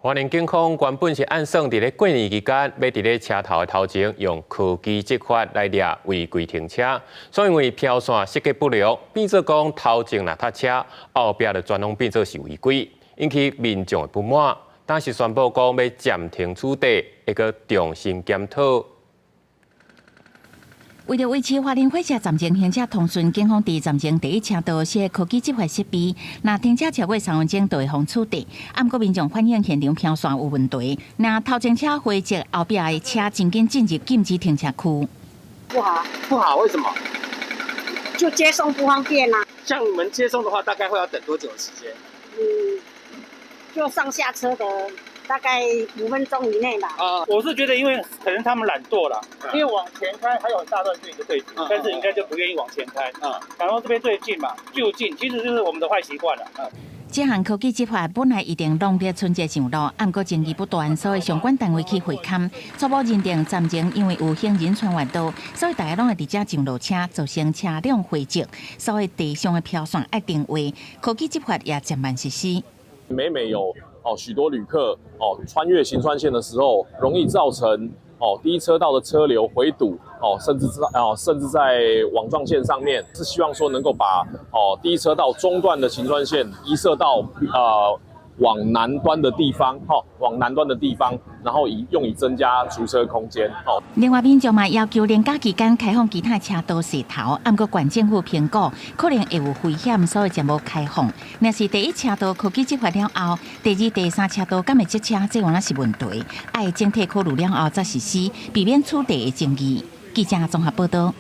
花蓮警方原本是按算佇咧過年期間，欲佇咧車頭的頭前用科技執法來掠違規停車，所以因為標線設計不良，變做講頭前若塞車，後壁就全攏變做是違規，引起民眾的不滿。但是宣布講欲暫停取締，會閣重新檢討。為著維持花蓮火車站前行車通順，警方佇站前第一車道設科技執法設備，若停車超過3分鐘，就會予取締。啊，毋過民眾反映現場標線有問題，若頭前車回折，後壁的車真緊進入禁止停車區。不好，不好，為什麼？就接送不方便啊。像你們接送的話，大概會要等多久的時間？嗯，就上下車的大概5分鐘以內吧。啊，我是覺得，因為可能他們懶惰啦，因為往前開還有很大段距離的對，但是應該就不願意往前開。啊，然後這邊最近嘛，就近，其實就是我們的壞習慣啦。這項科技執法本來預定農曆春節上路，毋過爭議不斷，所以相關單位去會勘，初步認定站前因為有行人穿越道，所以大家攏會佇遮上落車，造成車輛匯集，所以地上的標線愛定位，科技執法也漸慢實施。每每有哦許多旅客哦穿越行穿線的時候，容易造成哦第一車道的車流回堵哦，甚至在網狀線上面，是希望說能夠把哦第一車道中段的行穿線移設到往南端的地方，哈，往南端的地方，然後以用以增加儲車空間。哦，另外，民眾嘛要求連假期間開放其他車道勢頭，毋過縣政府評估可能會有危險，所以暫無開放。若是第一車道科技執法了後，第二、第三車道敢會塞車，這原來是問題。愛整體考慮了後再實施，避免取締的爭議。記者綜合報道。